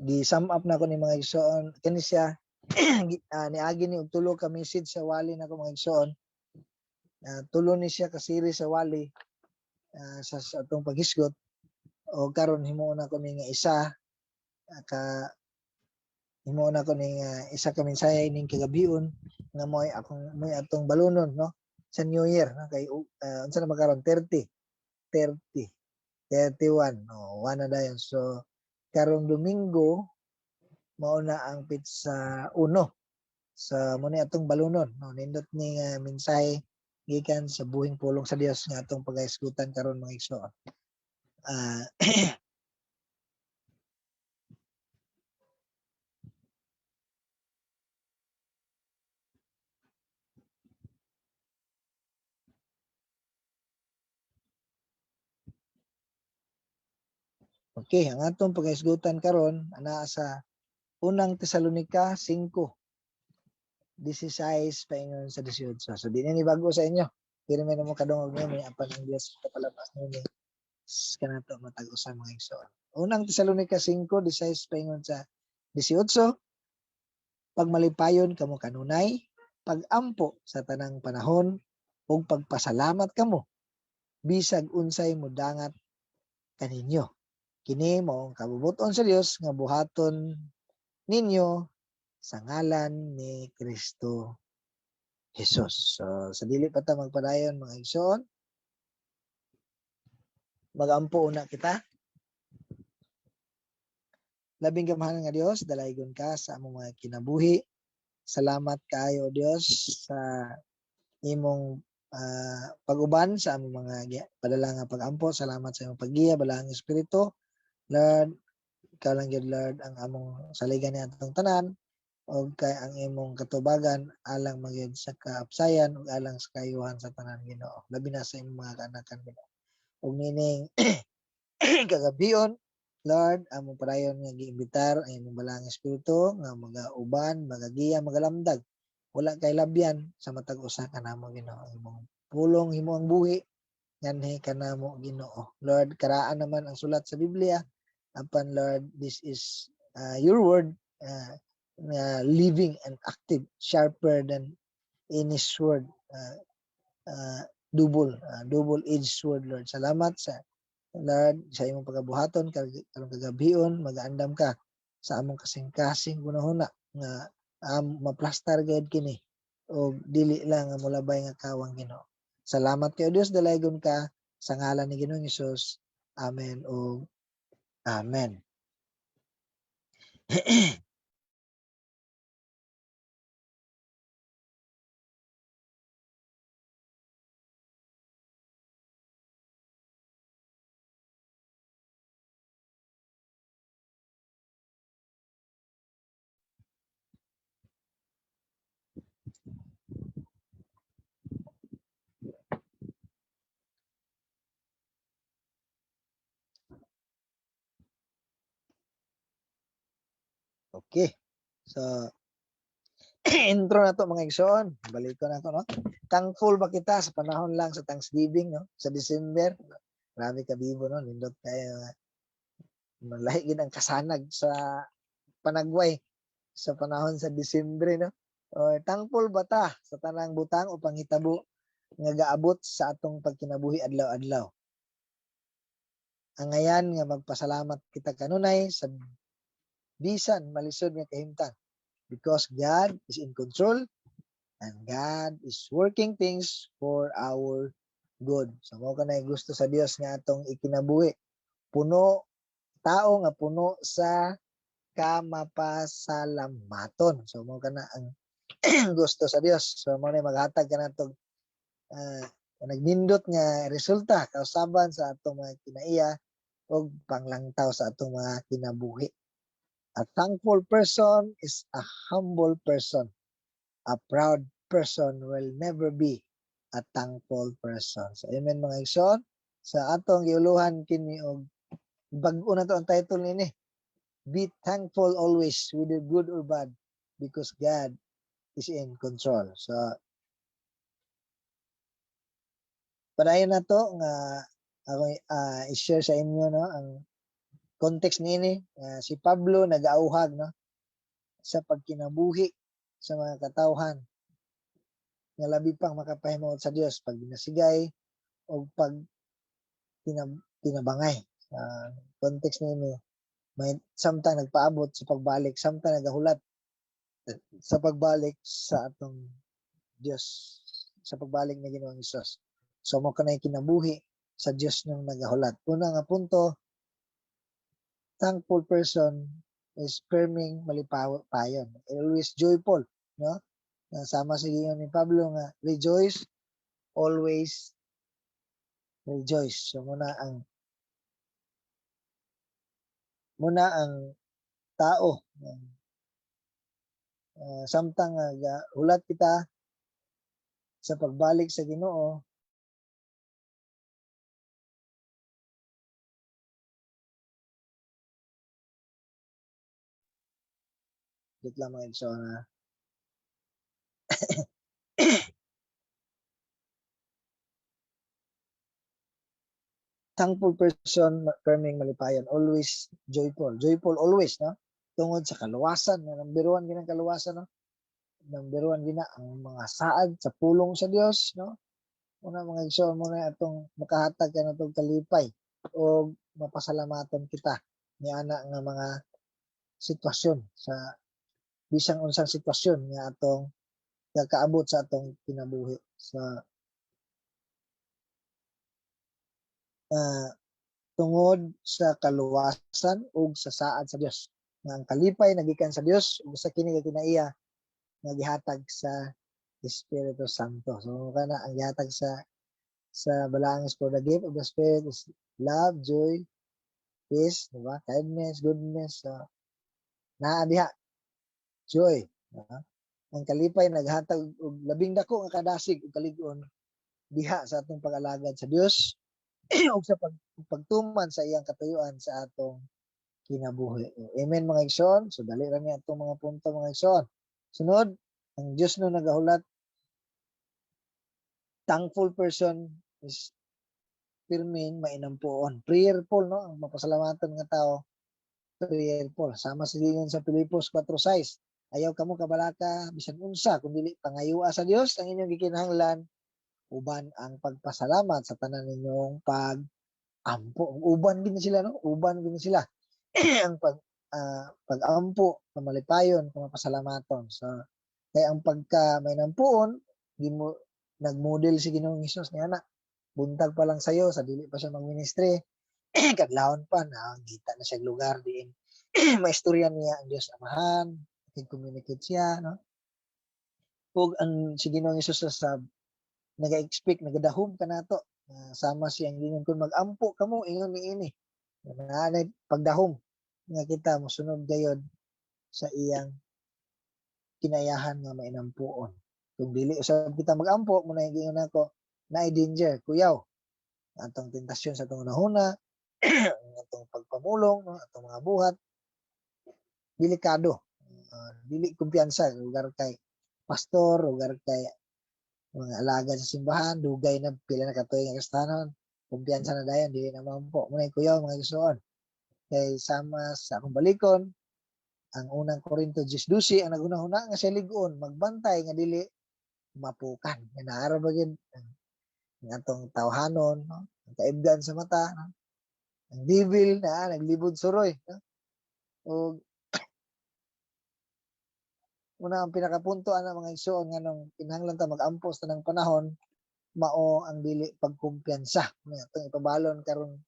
Gi-sum up na ko ni, mga igsoon, kani siya niagi ni og tulo ka message sa wali nako, mga igsoon. Tulo ni siya ka series sa wali sa atong paghisgot o karon himuon nako ni nga isa ka himuon nako ni nga isa ka mensahe ning kagabion nga mo'y akong mo'y atong balunon, no, sa New Year, no, kay unsa na ba karon? 30, 30, 31, no, one na dayon. So karong Domingo mao na ang petsa 1 sa mo ni atong balunon, no. Nindot ni nga mensahe gikan sa buhing pulong sa Dios nga atong pagahisgutan karon, mga igsoon. Okay, ang atong pagahisgutan karon anaa sa Unang Tesalonika 5:16 paingon sa 18. So di na ni bago sa inyo. Pero may namo kadungog niini, apan ang Dios kapalabas niini kanato matag usa, mga igsoon. Unang Tesalonika 5:16 paingon sa 18: "Pagmalipayon kamo kanunay, pagampo sa tanang panahon, ug pagpasalamat kamo bisag unsay modangat kaninyo. Kini mao ang kabubut-on sa Dios nga buhaton ninyo sa ngalan ni Kristo Jesus." So sa dili pa ta magpadayon, mga igsoon, magampo una kita. Labing gamhanan nga Dios, dalaygon ka sa among mga kinabuhi. Salamat kaayo, Dios, sa imong pag-uban sa among mga padala nga pag-ampo. Salamat sa imong paggiya, balaang Espiritu. Lord, ikaw lang gyud, Lord, ang among saligan ni atong tanan ug kay ang imong katubagan alang magyud sa kaapsayan ug alang sa kayuhan sa tanan, Ginoo. Labi na sa imong mga kaanakan, Ginoo. Ug nining kagabion, Lord, among padayon nga giimbitar ang imong balaang Espiritu nga magauban, magagiya, magalamdag. Wala kay labyan sa matag usa kanamo, Ginoo. Ang imong pulong himo ang buhi nganhi kanamo, Ginoo. Lord, karaan naman ang sulat sa Biblia apan, Lord, this is your word living and active, sharper than any sword, double-edged sword, Lord. Salamat sa Lord sa imong pagabuhaton karong kagabion. Magaandam ka sa among kasing-kasing hunahuna nga maplastar gayud kini og dili lang nga molabay nga kawang, Ginoo. Salamat kay Dios, dalaygon ka sa ngalan ni Ginoong Hesus. Amen ug amen. Okay. So intro na to, mga igsoon. Balik ko na to, no. Thankful ba kita sa panahon lang sa Thanksgiving, no? Sa December? Grabe ka bibo, no. Nindot kayo. Malahi gid ang kasanag sa panagway sa panahon sa Disyembre, no. O, thankful ba ta sa tanang butang o panghitabo nga gaabot sa atong pagkinabuhi adlaw-adlaw? Angayan nga magpasalamat kita kanunay sa bisan malisod nga kahimtang because God is in control and God is working things for our good. So mao kanay gusto sa Dios nga atong ikinabuhi. Puno tao nga puno sa kamapasalamaton. So mao kana ang gusto sa Dios. So mao na maghatag kanatong nagnindot nga resulta kausaban sa atong mga kinaiya ug panglangtaw sa atong mga kinabuhi. A thankful person is a humble person. A proud person will never be a thankful person. So amen, mga igsoon. Sa atong giuluhan kini og bag-o na to ang title niini. Be thankful always, whether good or bad, because God is in control. So padayon na to nga ako i-share sa inyo, no, ang Context niini, si Pablo nag-auhag, no, sa pagkinabuhi sa mga katawhan nga labi pang makapahimuot sa Dios pag ginasigay o pag tinabangay. Context niini may samtang nagpaabot sa pagbalik, samtang nagahulat sa pagbalik sa atong Dios, sa pagbalik ni Ginoong Hesus. So mo kanay kinabuhi sa Dios nang nagahulat. Una nga punto, thankful person is perming malipayon, always joyful, no? Sama sa giingon ni Pablo nga rejoice, always rejoice. So muna ang tao samtang hulat kita sa pagbalik sa Ginoo, dit lang, mga igsoon, ha. Thankful person perming malipayon, always joyful, joyful always, no, tungod sa kaluwasan nga number one ginang kaluwasan, no, number one gina ang mga saad sa pulong sa Dios, no. Una, mga igsoon, muna atong makahatag kanatong kalipay o mapasalamatan kita niana nga mga sitwasyon, sa bisang unsang sitwasyon nga atong kakaabot sa atong kinabuhi sa tungod sa kaluwasan ug sa saad sa Dios nga ang kalipay nagikan sa Dios ug sa kini kinaiya nga gihatag sa Espiritu Santo. So kana ang gihatag sa Balaang for the gift of the Spirit is love, joy, peace, diba? Kindness, goodness. So, naa diha joy. Diba? Ang kalipay naghatag og labing dako nga kadasig ug kalig-on diha sa atong pag-alagad sa Dios ug sa pagtuman sa iyang katuyuan sa atong kinabuhi. Amen, mga igsoon. So dali ra ni atong mga punto, mga igsoon. Sunod, ang Dios no nagahulat, thankful person is pirming mainampuon. Prayerful, no? Ang mapasalamatan nga tao, prayerful. Sama sa giingon sa Filipos 4:6. Ayaw kamo kabalaka bisan unsa kung dili pangayua sa Dios ang inyong gikinahanglan uban ang pagpasalamat sa tanan ninyong pag-ampo. Uban gid sila, no? Uban gid sila. Ang pag-ampo, malipayon, mapasalamaton. So kay ang pagka may nampuon, gimo nagmodel si Ginoong Hesus niya na buntag pa lang sayo sa dili pa siya magministry, kadlawon pa na gita na siya lugar diin maistorya niya ang Dios Amahan, communicate siya, no? Ug ang si Ginoong Hesus sa naga-expect, nagadahom kanato, sama siyang giingon, kung mag-ampo kamo ingon niini, naanay pagdahom nga kita mosunod gayod sa iyang kinayahan nga mainampuon. Kung dili usab kita magampo, muna yung giingon nako, naay danger, kuyaw atong tentasyon sa atong hunahuna, ang atong pagpamulong, no, atong mga buhat, delikado. Dili kumpiyansa lugar kay pastor, lugar kay mga alagad sa simbahan, dugay na pila na katuig nga Kristiyanon, kumpiyansa na dayon, dili na mampo. Muna kuyaw, mga igsoon. Kay sama sa akong balikon, ang unang Korinto 10:12, ang naghunahuna nga siya lig-on, magbantay nga dili mapukan. Nga naara ba gyud ang atong tawhanon, no? Ang kaibgan sa mata, no? Ang devil na naglibod suroy, no? Og una ang pinakapunto ana, mga igsoon, nganong kinahanglan ta mag-ampo sa tanang panahon, mao ang dili pagkumpiyansa. Nga atong ipabalon karon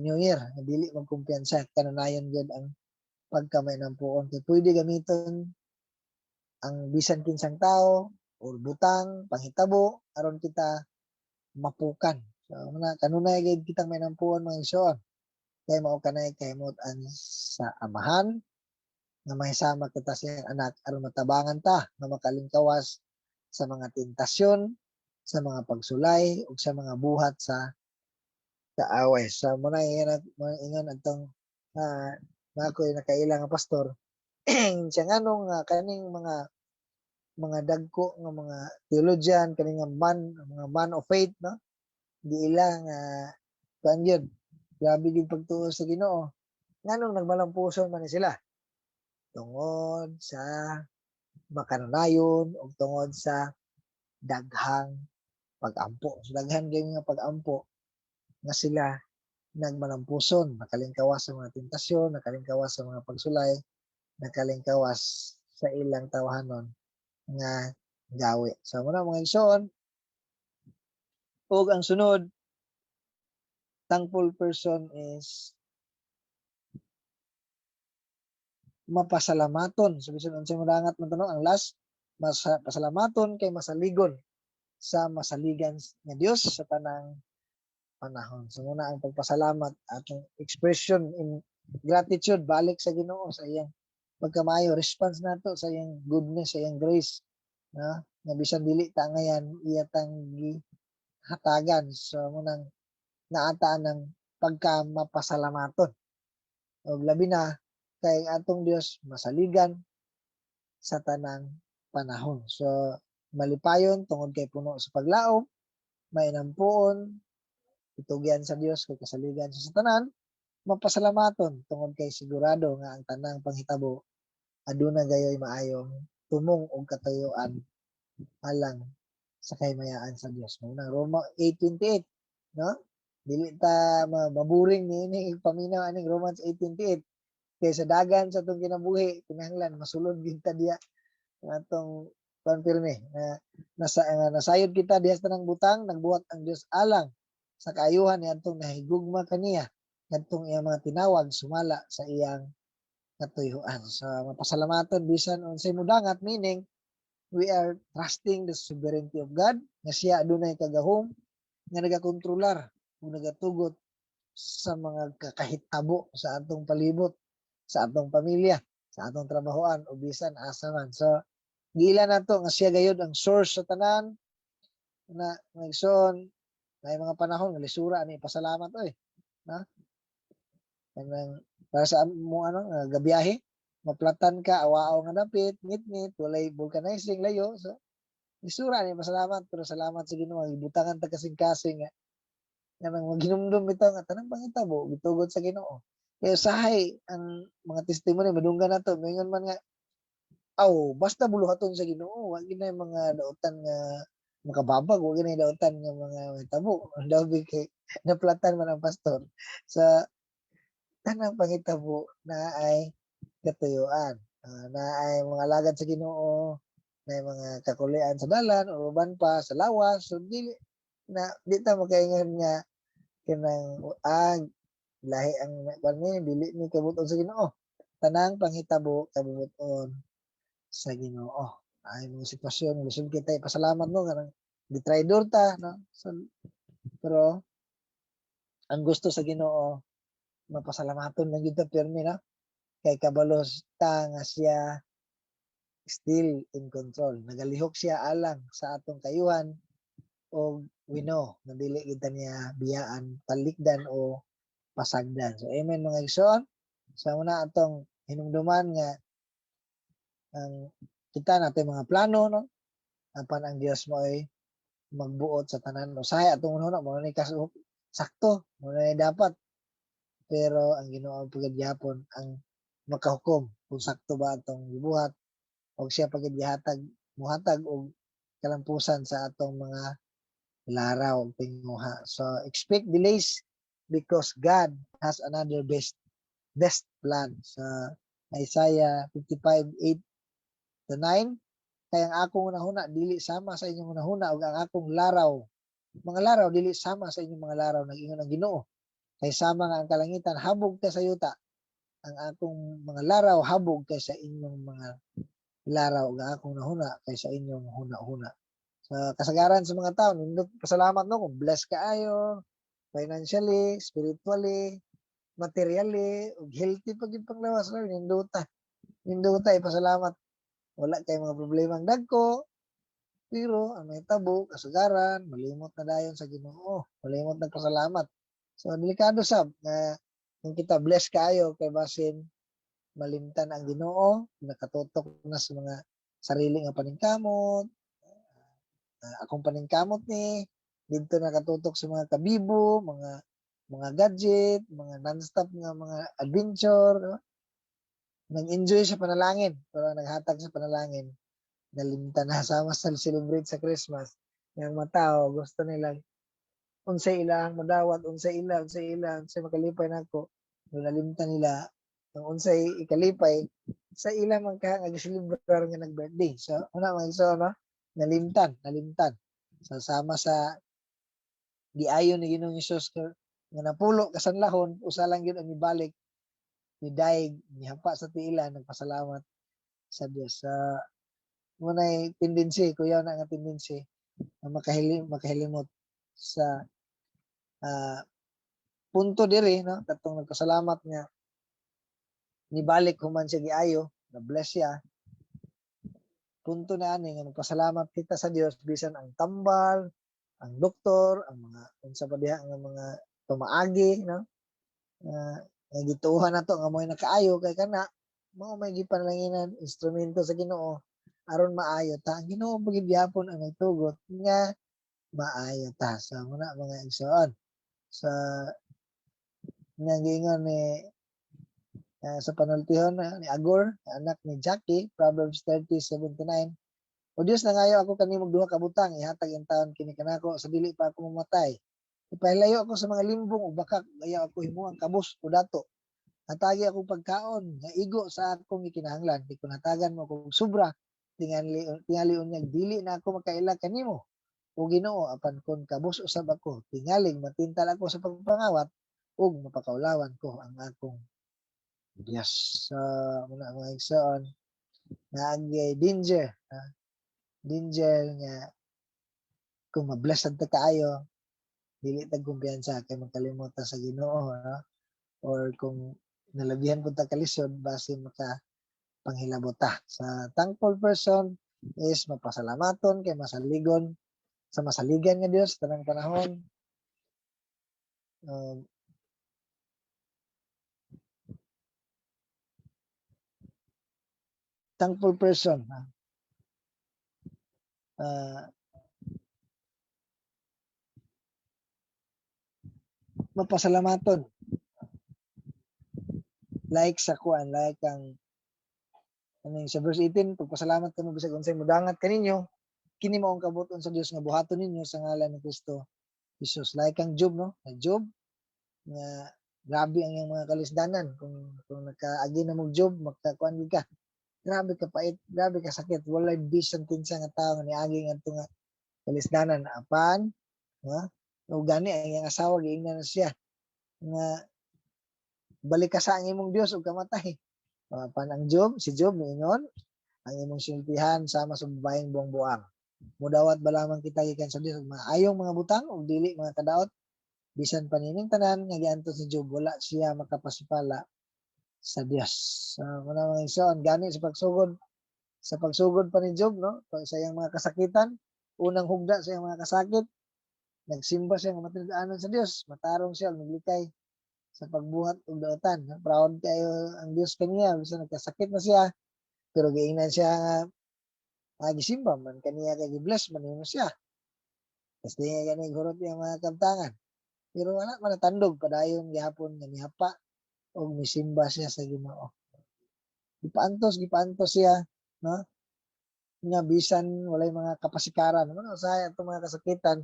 New Year, nga dili magkumpiyansa, kanunayon gyud ang pagkamainampuon kay pwede gamiton ang bisan kinsang tao or butang panghitabo aron kita mapukan. So muna kanunay gyud kitang mainampuon, mga igsoon, kay mao kanay kahimut-an sa Amahan nga mahisama kita sa iyang anak aron matabangan ta nga makalingkawas sa mga tentasyon, sa mga pagsulay ug sa mga buhat sa kaaway. Sa so, muna ingon ingon atong uh, ako'y nakaila nga pastor siya, nganong kaning mga dagko nga mga theologian, kaning nga man mga man of faith, no, di ila nga kuan yun, grabe gyud pagtuo sa Ginoo. Nganong nagmalampuson man ni sila? Tungod sa makanunayon ug tungod sa daghang pag-ampo. So daghan gyud nga pag-ampo nga sila nagmalampuson, nakalingkawas sa mga tentasyon, nakalingkawas sa mga pagsulay, nakalingkawas sa ilang tawhanon nga gawi. So muna, mga igsoon, ug ang sunod thankful person is mapasalamaton. So bisan unsay modangat man to, no, ang last, pasalamaton kay masaligon sa masaligan nga Dios sa tanang panahon. So muna ang pagpasalamat, atong expression in gratitude balik sa Ginoo sa iyang pagkamayo, response nato sa iyang goodness, sa iyang grace, no? Nga bisan dili ta ngayan iya tang gihatagan. So munang naata ng pagka mapasalamaton. Og labi na kay ang atong Dios masaligan sa tanang panahon. So malipayon tungod kay puno sa paglaom, mainampuon, itugyan sa Dios kay kasaligan sa tanan, mapasalamaton tungod kay sigurado nga ang tanang panghitabo aduna gayoy maayong tumong og katuyuan alang sa kahimayaan sa Dios. Mao nang Roma 8:28, no? Dili ta maburing niini paminaw aning Romans 8:28 kay sa dagan sa atong kinabuhi kinahanglan masulod gyud ta diya nga atong kuan pirmi na nasa nga nasayod kita diha sa tanang butang nagbuhat ang Dios alang sa kaayuhan niadtong nahigugma kaniya, kadtong iyang mga tinawag sumala sa iyang katuyuan. So mapasalamaton bisan unsay mudangat, meaning we are trusting the sovereignty of God nga siya adunay kagahom nga nagakontrolar ug nagatugot sa mga kakahitabo sa atong palibot, sa atong pamilya, sa atong trabahoan o bisan asa man. So giila nato nga siya gayud ang source sa tanan na igsoon. May mga panahon nga lisura ani pasalamat oy. Na? Kanang para sa mo ano nga gabiyahe, maplatan ka, awaaw nga dapit, ngit-ngit, walay vulcanizing, layo. So lisura ani pasalamat, pero salamat sa Ginoo, gibutangan ta kasing-kasing nga kanang maginumdum bitaw nga tanang pangitabo gitugot sa Ginoo. Kaya usahay ang mga testimony madunggan nato, moingon man nga aw basta buluhaton sa Ginoo, wa gyud mga dautan nga makababag, wa gyud dautan nga mga mahitabo. Ang daw kay naplatan man ang pastor. Sa tanang pangitabo na ay katuyuan, na ay mga alagad sa Ginoo, na ay mga kakulian sa dalan o uban pa sa lawas. So dili na di ta makaingon nga kanang lahi ang kuan ni, dili ni kabut-on sa Ginoo. Tanang panghitabo kabubut-on sa Ginoo. Ay mga sitwasyon lisod kita ipasalamat, no, kanang gitraydor ta, no. So, pero ang gusto sa Ginoo mapasalamaton lang gyud ta pirmi, no, kay kabalo ta nga siya still in control. Nagalihok siya alang sa atong kayuhan og we know nga dili kita niya biyaan, talikdan o pasagdan. So amen, mga igsoon. Sa una atong hinumduman nga ang kita natin mga plano, no, apan ang Dios mo ay magbuot sa tanan. Usahay atong una mo ni kaso sakto mo na dapat, pero ang Ginoo pagid gihapon ang makahukom kung sakto ba atong gibuhat og siya pagid gihatag muhatag og kalampusan sa atong mga laraw ug tinguha. So expect delays because God has another best best plan. Sa Isaiah 55:8 to 9, "Kay ang akong hunahuna dili sama sa inyong hunahuna ug ang akong laraw mga laraw dili sama sa inyong mga laraw, nag-ingon ang Ginoo. Kay sama nga ang kalangitan habog kaysa yuta, ang akong mga laraw habog kaysa inyong mga laraw ug ang akong hunahuna kaysa inyong huna-huna." Sa kasagaran sa mga tao, nindot pasalamat, no, kung blessed kaayo financially, spiritually, materially, ug healthy pa gyud panglawas, no, nindota. Nindota ipasalamat. Wala kay mga problemang dagko. Pero ang mahitabo kasagaran malimot na dayon sa Ginoo, malimot nagpasalamat. So delikado sab nga kung kita bless kaayo kay basin malimtan ang Ginoo, nakatutok na sa mga sarili nga paningkamot. Akong paningkamot ni didto nakatutok sa mga kabibo, mga Mga gadget, mga non-stop nga mga adventure, no? Nag-enjoy sa panalangin, pero ang naghatag sa panalangin, nalimtan na. Sama sa celebrate sa Christmas, yung mga tao, gusto nila unsay ilang madawat, unsay ila, unsay makalipay nako. No, nalimtan nila ang unsay ikalipay sa ilang man ka nga giselebrar nga nag-birthday. So, una mga igsoon, no? Nalimtan, nalimtan. So, sama sa giayo ni Ginoong Hesus nga napulo ka sanlahon, usa lang gyud ang mibalik, nidaig, nihapa sa tiila, nagpasalamat sa Dios. Sa munay tendency, kuyaw na nga tendency na makahilimot sa punto diri, no, katong nagpasalamat nga nibalik human siya giayo, na bless siya. Punto na ani nga magpasalamat kita sa Dios bisan ang tambal, ang doktor, ang mga unsa pa diha nga mga pamaagi, no, nga gituohan nato nga mo'y nakaayo kay kana mao may gipanalanginan, instrumento sa Ginoo aron maayo ta. Ang Ginoo pa gid gyapon ang nagtugot nga maayo ta. So muna, mga igsoon, sa nga giingon ni sa panultihon ni Agor, anak ni Jackie, Proverbs 30:79, "O Dios, nangayo ako kanimo duha ka butang, ihatag intawon kini kanako sa dili pa ako mamatay. Ipahilayo ako sa mga limbong ug bakak, ayaw ako himuang kabus o dato. Hatagi ako pagkaon nga igo sa akong gikinahanglan. Di kon hatagan mo akong sobra, tingali tingali unyag dili na ako makaila kanimo. O Ginoo, apan kon kabus usab ako, tingaling matintal ako sa pagpangawat ug mapakaulawan ko ang akong Dios." So, muna, mga igsoon, naagay danger, ha? Danger nga kung mablessed ta kaayo, dili tag kumpiyansa kay magkalimot ta sa Ginoo, no? Or kung nalabihan pud ta kalisod, basin maka panghilabot ta. Sa thankful person is mapasalamaton kay masaligon sa masaligan nga Dios tanang panahon. Thankful person, ha? Mapasalamaton. Like sa kuan, like ang ano yung sa verse 18, "Pagpasalamat kamo bisag unsay mudangat kaninyo, kini mao ang kabuton sa Dios nga buhaton ninyo sa ngalan ni Kristo Jesus." Like ang Job, no? Ang Job nga grabe ang iyang mga kalisdanan. Kung nakaagi na mo Job, makakuan gid ka. Grabe ka pait, grabe ka sakit, walay bisan kinsa nga tawo nga niagi ngadto nga kalisdanan, apan, ha? O gani ang iyang asawa giingnan na siya nga balik ka sa ang imong Dios ug kamatay. Apan ang Job, si Job miingon, "Ang imong sinultihan sama sa babaeng buang-buang. Mudawat ba lamang kita gikan sa Dios og maayong mga butang ug dili mga kadaot?" Bisan pa nining tanan nga giantos ni Job, wala siya makapasipala sa Dios. So, muna, mga igsoon, gani sa pagsugod pa ni Job, no, pag sa iyang mga kasakitan, unang hugda sa iyang mga kasakit, nagsimba siya nga matinud-anon sa Dios, matarong siya, naglikay sa pagbuhat og daotan. Proud kayo ang Dios kaniya bisan nagkasakit na siya, pero giingnan siya nga gisimba man kaniya kay gi-bless man nimo siya. Kasi nga gani hurot iyang mga kabtangan. Pero wala man natandog, padayon gihapon nga nihapa og misimba siya sa Ginoo. Gipaantos, gipaantos siya, no? Nga bisan walay mga kapasikaran, ano usahay atong mga kasakitan,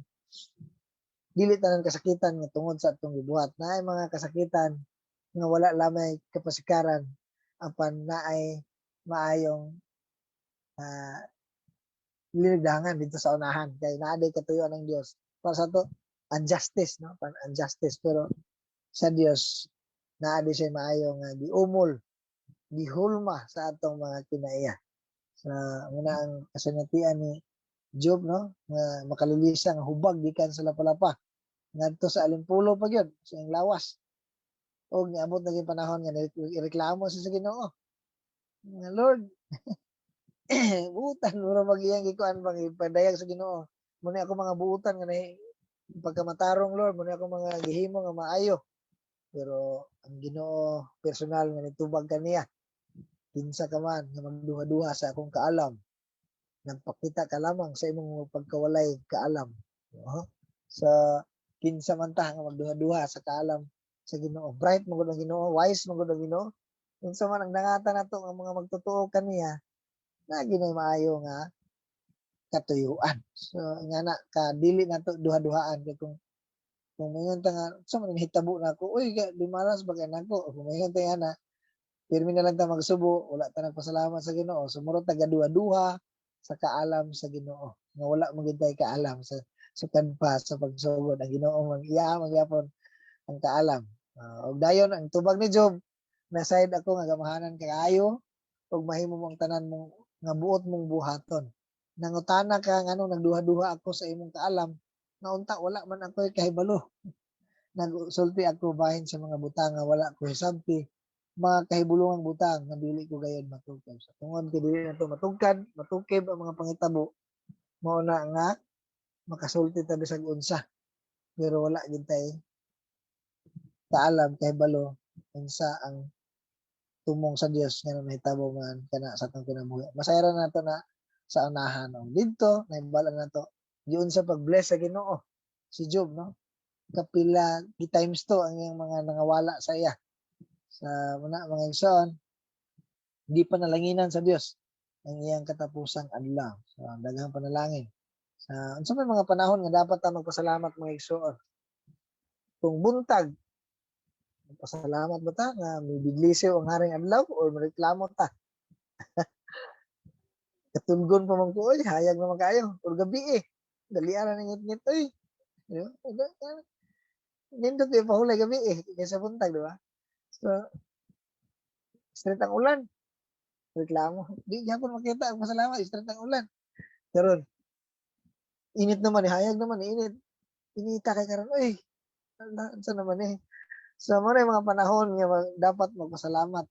dili tanan kasakitan nga tungod sa atong gibuhat. Naay mga kasakitan nga wala lamay kapasikaran, apan naay maayong linigdangan dito sa unahan kay naa day katuyuan ng Dios. Para sa ato injustice, no, pan injustice, pero sa Dios naa day siya maayo nga giumol, gihulma sa atong mga kinaiya. Sa muna ang kasinatian ni Job, no, nga makalilisa nga hubag gikan sa lapalapa ngadto sa alimpulo pa gyud sa iyang lawas, og niabot na gyud panahon nga ireklamo siya sa Ginoo nga, "Lord, buutan mura mag iyang gikuan bang ipadayag sa Ginoo mo ni ako mga buutan nga nahi pagkamatarong, Lord, mo ni ako mga gihimo nga maayo." Pero ang Ginoo personal nga nitubag kaniya, "Kinsa ka man nga magduha-duha sa akong kaalam? Nagpakita ka lamang sa imong pagkawalay kaalam." No? So Kinsa man ta nga magduha-duha sa kaalam sa Ginoo? Bright man gud ang Ginoo, wise man gud ang Ginoo. Unsa man ang dangatan nato nga mga magtotoo kaniya, naa gyud maayo nga katuyuan. So nga na ka dili nato duha-duhaan kay kung moingon ta nga sa man nahitabo nako, uy, di malas ba kay nako. Kung moingon ta nga na pirmi na lang ta magsubo, wala ta nagpasalamat sa Ginoo. So murag taga duha-duha sa kaalam sa Ginoo. Nga wala man gyud tay kaalam sa sukad pa sa pagsugod, ang Ginoo man iya magyapon ang kaalam. Ug dayon ang tubag ni Job, na side ako nga gamahanan kaayo ug mahimo mo ang tanan mong nga buot mong buhaton. Nangutana ka nganong nagduha-duha ako sa imong kaalam, nga unta wala man ako kahibalo. Nagsulti ako bahin sa mga butang nga wala ko hisabti, mga kahibulungang butang nga dili ko gayon matukab. Sa tungod kay dili nato matugkad, matukib ang mga pangitabo, mao na nga makasulti ta bisag unsa. Pero wala gid tay kaalam, kahibalo unsa ang tumong sa Dios nga nahitabo man kana sa atong kinabuhi. Masayran nato na sa unahan. Og didto nahibal-an nato giunsa pag-bless sa Ginoo si Job, no? Kapila gi times 2 ang iyang mga nangawala sa iya. Sa muna, mga igsoon, di pa nalanginan sa Dios ang iyang katapusang adlaw. So daghang panalangin. Sa unsa may mga panahon nga dapat ta magpasalamat, mga igsoon? Kung buntag, magpasalamat ba ta nga mibiglisiw ang haring adlaw or mareklamo ta? Katulgon pa man ko, oy, hayag naman kayo. Or gabi eh. Dalian na ngit-ngit, oy. Di ba? Nindot yung pahulay gabi eh. Kaysa buntag, di ba? So, straight ang ulan. Reklamo. Di gyapon makita ang pasalamat, straight ang ulan. Karon, init naman eh, hayag naman eh, init. Inita kay karon, oy. Unsa naman eh. So, mo na yung mga panahon nga dapat magpasalamat.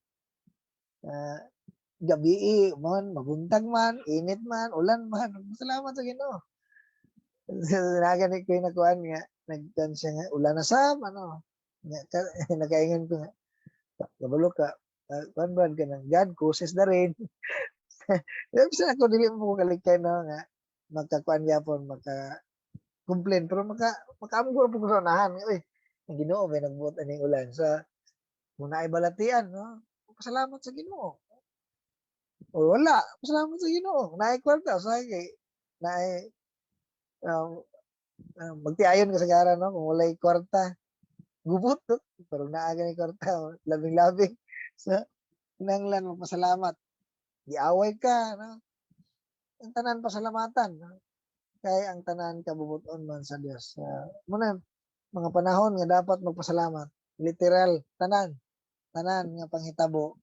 Gabi man, mabuntag man, init man, ulan man, magpasalamat sa Ginoo. Nagani ko yung nakuan nga, nagkan siya nga, ulan na sab, ano, nga, nakaingon ko nga, kabalo ka, kuan ba ka ng God causes the rain. Pero ako dili mo ko kalikay, no, nga magkakuan gyapon, maka complain, pero makaamgo po ko sa unahan, uy, ang Ginoo may nagbuot aning ulan. Sa kung naay balatian, no, pasalamat sa Ginoo. O wala, pasalamat sa Ginoo. Naay kwarta, usahay kay naay magtiayon ka sa gara, no, kung walay kwarta, gubot, no? Pero naa gani kwarta, labing-labing. So kinahanglan magpasalamat. Giaway ka, no? Ang tanan pasalamatan, no? Kay ang tanan kabubuton man sa Dios. Muna mga panahon nga dapat magpasalamat. Literal, tanan. Tanan nga panghitabo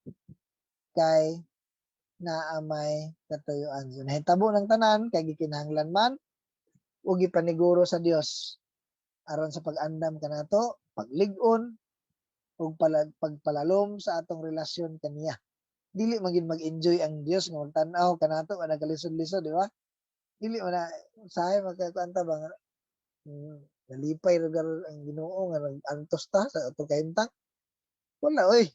kay naa may katuyuan. So, nahitabo ng tanan kay gikinahanglan man ug gipaniguro sa Dios aron sa pag-andam kanato, paglig-on ug pagpalalom sa atong relasyon kaniya. Dili man gid mag-enjoy ang Dios nga magtan-aw kanato nga nagkalisod-lisod, di ba? Dili man na usahay makakuan ta ba nga nalipay ra ang Ginoo nga nag-antos ta sa atong kahimtang. Wala oy.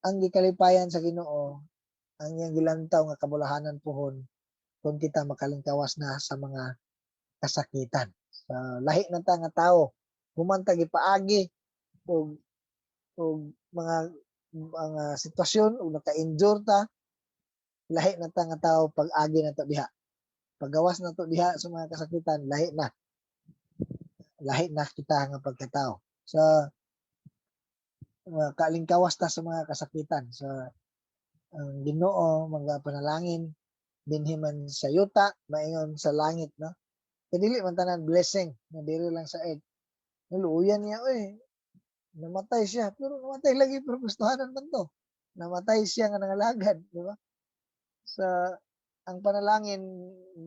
Ang gikalipayan sa Ginoo ang iyang gilantaw nga kabulahanan puhon kung kita makalingkawas na sa mga kasakitan. Sa lahi na ta nga tawo, human ta gipaagi og mga sitwasyon ug naka-endure ta, lahi na ta nga tawo pag agi na to diha. Paggawas na to diha sa mga kasakitan, lahi na. Lahi na kita nga pagkatao. So kalingkawas ta sa mga kasakitan. So ang Ginoo mga panalangin dinhi man sa yuta, maingon sa langit, no? Kay dili man tanan blessing nga diri lang sa earth. Naluoyan niya oy. Namatay siya, pero namatay lagi pero gustuhanan man to. Namatay siya nga nangalagad, di ba? Sa ang panalangin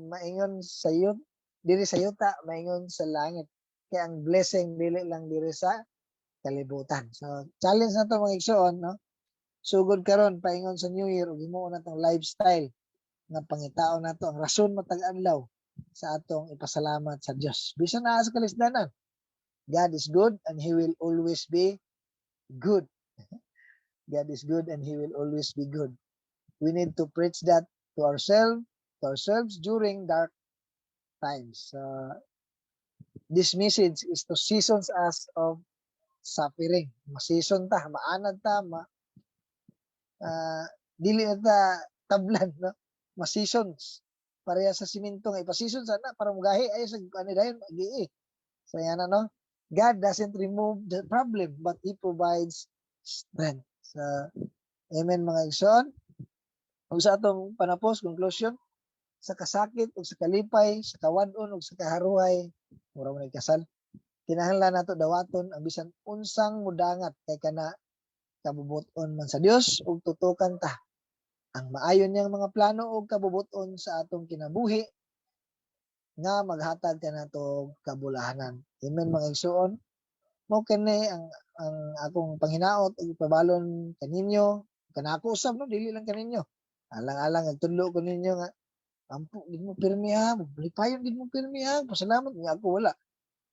maingon sa yut diri sa yuta, maingon sa langit. Kaya ang blessing dili lang diri sa kalibutan. So challenge na to, mga igsoon, no? Sugod karon paingon sa New Year ug himuon natong lifestyle nga pangitaon nato ang rason matag adlaw sa atong ipasalamat sa Dios. Bisan naa sa kalisdanan. God is good and He will always be good. God is good and He will always be good. We need to preach that to ourselves during dark times. This message is to seasons us of suffering. Ma-season ta, maanad ta, ma dili na ta tablan, no? Ma-seasons. Pareha sa simento nga ipa-season sana para mugahi ay sa ano dayon magi. So yan, ano? God doesn't remove the problem, but He provides strength. So, amen, mga igsoon. Ug sa atong panapos, conclusion, sa kasakit ug sa kalipay, sa kawad-on ug sa kaharuhay, mura mo kasal. Kinahanglan nato dawaton ang bisan unsang mudangat kay kana kabubut-on man sa Dios ug tutukan ta ang maayo niyang mga plano ug kabubut-on sa atong kinabuhi nga maghatag kanato og kabulahanan. Amen, mga igsoon. Mao kini ang akong panghinaot ug ipabalon kaninyo, kanako usab, no, dili lang kaninyo. Alang-alang nagtudlo ko ninyo nga ampo gid mo pirmi ha, lipayon gid mo pirmi ha, pasalamat nga ako wala.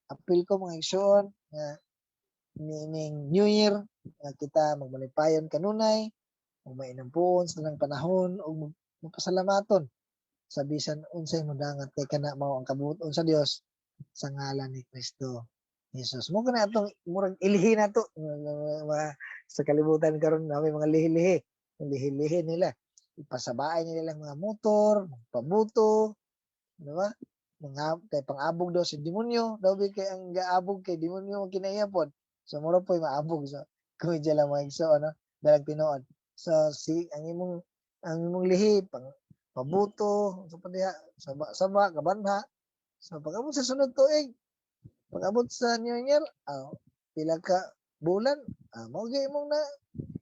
Apil ko, mga igsoon, nga niining New Year nga kita magmalipayon kanunay, ug mainampuon sa tanang panahon ug magpasalamaton sa bisan unsay modangat kay kana mao ang kabubut-on sa Dios sa ngalan ni Kristo Jesus. Mao kana atong murag ilihi nato mga sa kalibutan karon na may mga lihi-lihi. Lihi-lihi nila. Ipasabaay nila lang mga motor, pabuto, di ba? Mga kay pang-abog daw sa demonyo, daw bi kay ang gaabog kay demonyo ang kinaiya pod. So mura po'y maabog, so komedya lang, mga igsoon, no? Dalag tinuod. So si ang imong lihi pang pabuto, sa pa diha, saba-saba, kabanha. So pag-abot sa sunod tuig, pag-abot sa New Year, pila ka bulan, mao gyud imong na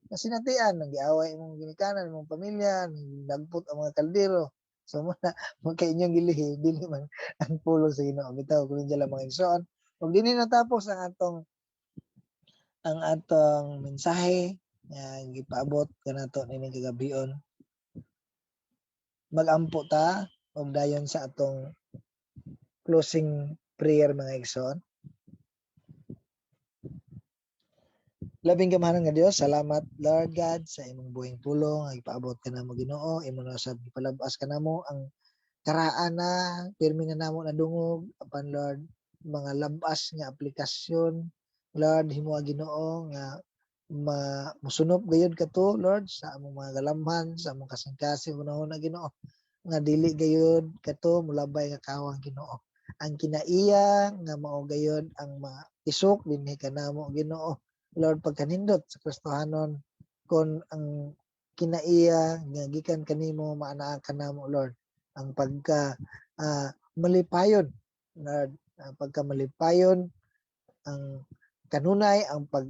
nasinatian, nang giaway imong ginikanan, imong pamilya, nagput ang mga kaldero. So mo na mo kay inyong gilihi, dili man ang pulong sa Ginoo. Bitaw, komedya lang, mga igsoon. Ug dinhi natapos ang atong mensahe nga gipaabot kanato nining kagabion. Magampo ta og dayon sa atong closing prayer, mga igsoon. Labing gamhanan nga Dios, salamat, Lord God, sa imong buhing pulong nga gipaabot kanamo, Ginoo. Imo na sad gipalab-as kanamo ang karaan na pirmi na namo nadungog apan, Lord, mga labas nga aplikasyon. Lord, himoa, Ginoo, nga ma mosunop gayud kato, Lord, sa among mga galamhan, sa among kasing-kasing hunahuna, Ginoo, nga dili gayud kato mulabay nga kawang, Ginoo. Ang kinaiya nga mao gayud ang matisok dinhi kanamo, Ginoo. Lord, pagkanindot sa Kristohanon kon ang kinaiya nga gikan kanimo maanaa kanamo, Lord, ang pagka malipayon, Lord, ang pagka malipayon, ang kanunay, ang pag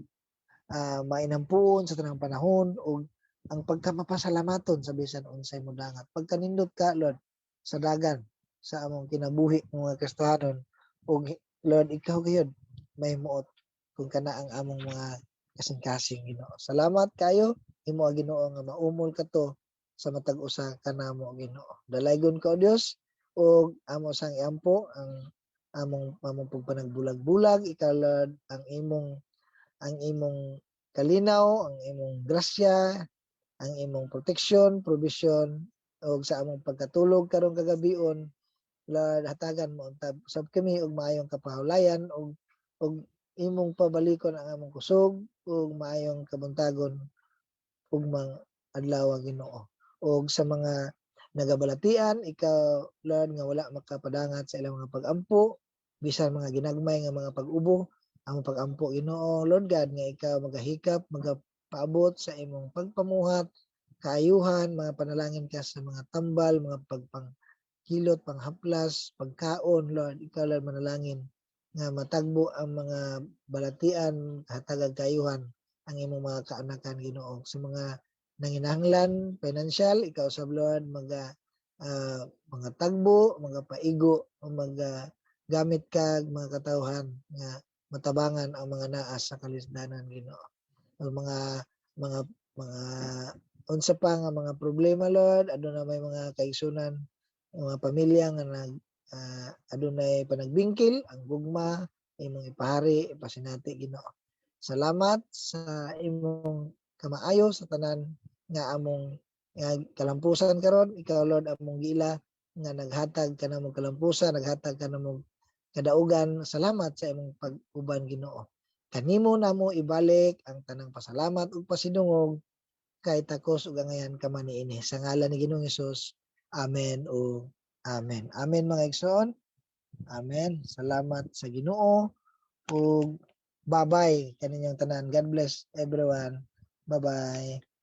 mainampuon sa tanang panahon ug ang pagka mapasalamaton sa bisan unsay modangat. Pagkanindot ka, Lord, sa dagan sa among kinabuhi mga Kristohanon ug, Lord, ikaw gayud may muot kung kana ang among mga kasing-kasing, Ginoo. Salamat kayo. Himo, Ginoo, nga maumol kato sa matag usa kanamo, Ginoo. Dalaygon ka, o Dios, ug amo sang iampo ang among among pagpanagbulag-bulag. Ikaw, Lord, ang imong kalinaw, ang imong grasya, ang imong protection, provision ug sa among pagkatulog karong kagabion, Lord, hatagan mo unta sab kami og maayong kapahulayan ug imong pabalikon ang among kusog ug maayong kabuntagon ugmang adlaw, Ginoo. Ug sa mga nagabalatian, ikaw, Lord, nga wala makapadangat sa ilang mga pag-ampo, bisan mga ginagmay nga mga pag-ubo, ang pag-ampo, Ginoo, Lord God, nga ikaw magahikap, magapaabot sa imong pagpamuhat, kaayuhan, mga panalangin ka sa mga tambal, mga pagpanghilot, panghaplas, pagkaon, Lord, ikaw, Lord, manalangin nga matagbo ang mga balatian, hatagag kaayuhan ang imong mga kaanakan, Ginoo. Sa mga nanginahanglan financial, ikaw sab, Lord, maga mga tagbo, mga paigo, o maga gamit kag mga katawhan nga matabangan ang mga naa sa kalisdanan, Ginoo. O mga unsa pa nga mga problema, Lord, aduna may mga kaigsunan, mga pamilya nga nag adunay panagbingkil, ang gugma imong ipahari, ipasinati, Ginoo. Salamat sa imong kamaayo sa tanan nga among nga kalampusan karon. Ikaw, Lord, among giila nga naghatag kanamo kalampusan, naghatag kanamo Kadaugan. Salamat sa imong pag-uban, Ginoo. Kanimo namo ibalik ang tanang pasalamat ug pasidungog kay takos ug angayan ka man niini. Sa ngalan ni Ginoong Hesus. Amen ug amen. Amen, mga igsoon. Amen. Salamat sa Ginoo ug bye-bye kaninyong tanan. God bless everyone. Bye-bye.